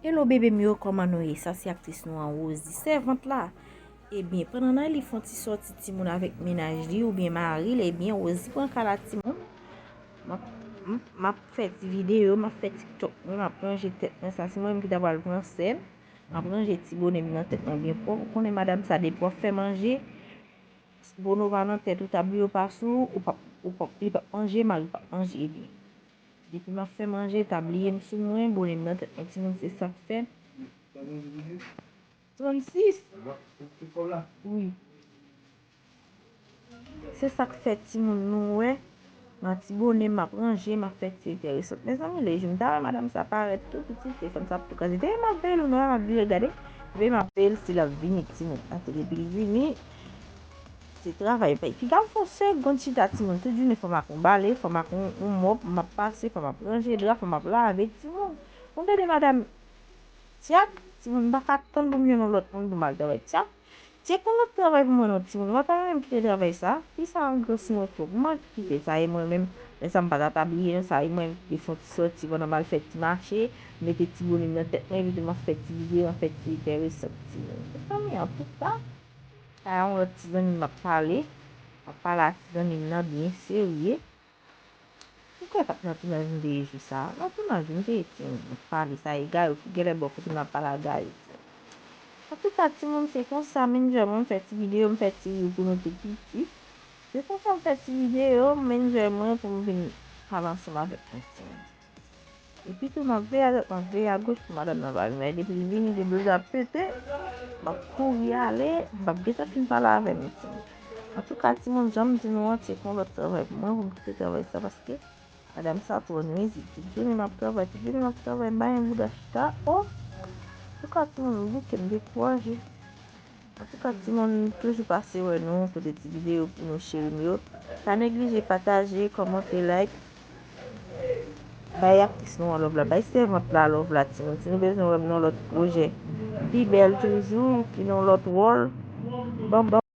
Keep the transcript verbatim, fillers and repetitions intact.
Hello bebe m yo, kòman nou ye? Sa se aktris nou an, Rosie, sèvant la. Ebyen, pandan Nayli fè yon ti sòti timoun avèk mennaj li oubyen mari l, ebyen, Rosie pran kay la timoun. M ap, m, m ap fè ti videyo, m ap fè TikTok mwen, m ap ranje tèt mwen. Sa se mwen menm ki ta pral pran sèn. M ap ranje ti bone m nan tèt mwen byen pwòp. Ou konnen madanm sa, depi w ap fè manje, bone w pa nan tèt ou, tabli yo pa sou ou, ou p ap, ou p ap, li p ap manje, mari w p ap manje, ebyen. Depi m ap fè manje, tabliye m sou mwen, bone m nan tèt mwen, timoun, se sa k fè. Trannsis. Wi. Se sa k fè, timoun, nou wè, nan ti bone m ap ranje, m ap fè ti enteresan. Mezanmi, lejou m ta wè madanm sa parèt tou piti, telefòn sa ap tou kraze. Veye m ap veye l, ou wè m ap vire gade. Veye m ap veye l si l ap vini, timoun. Atè, depi l vini, se travay. Piga m fè yon segonn chita, timoun. Tout jounen fò m ak yon bale, fò m ak yon, yon mòp, m ap pase, fò m ap ranje dra, fò m ap lave, timoun. Ou tande madanm, tyak, timoun, m pa ka tann pou m jwenn yon lòt moun pou m al travay, tyak. Tcheke yon lòt travay pou mwen non, timoun. Mwen pa renmen kite travay sa. Fi sa angresi mwen twòp. Mwen kite sa e mwen menm. Lè sa m pa ta tabliye non, sa e mwen ki te fè yon ti sòti pandan m al fè ti mache. M mete ti bone m nan tèt mwen, epi tou m ap fè ti videyo, m ap fè ti enteresan, timoun. Mezanmi, antouka, a yon lòt ti zanmi m ap pale. M ap pale a ti zanmi m nan byen serye. Ou kwè pa t nan tounaj m te ye jou sa a? Nan tounaj m te ye, timoun, m ap pale, sa egare, ou ki genlè bò kote m ap pale a Gayou, timoun. Antouka, timoun, se konsa m enjoy mwen, m fè ti videyo, m fè ti ri pou nou tou piti. Se konsa m fè ti videyo, m enjoy mwen pou m vin pale ansanm avèk nou, timoun. Epi tou, m ap veye adwat, m ap veye agoch pou madanm nan pa vin. Depi l vini, de bluza pete, m ap kouri ale, m p ap gentan fin pale avè l, timoun. Antouka, timoun, jan m di nou an, tcheke yon lòt travay pou mwen, pou m kite travay sa, paske madanm sa twò nwizib. Tout jounen m ap travay, tout jounen m ap travay, m pa gen bouda chita. O! Antouka, timoun, m bouke, m dekouraje. Antouka, timoun, toujou pase wè nou pou de ti videyo pou nou, cheri m yo. Pa neglije pataje, kòmante, like. Bay aktris nou an love la, bay sèvant la love la, timoun. Si nou bezwen wè m nan lòt pwojè pi bèl toujou, ki nan lòt wòl, banm, banm.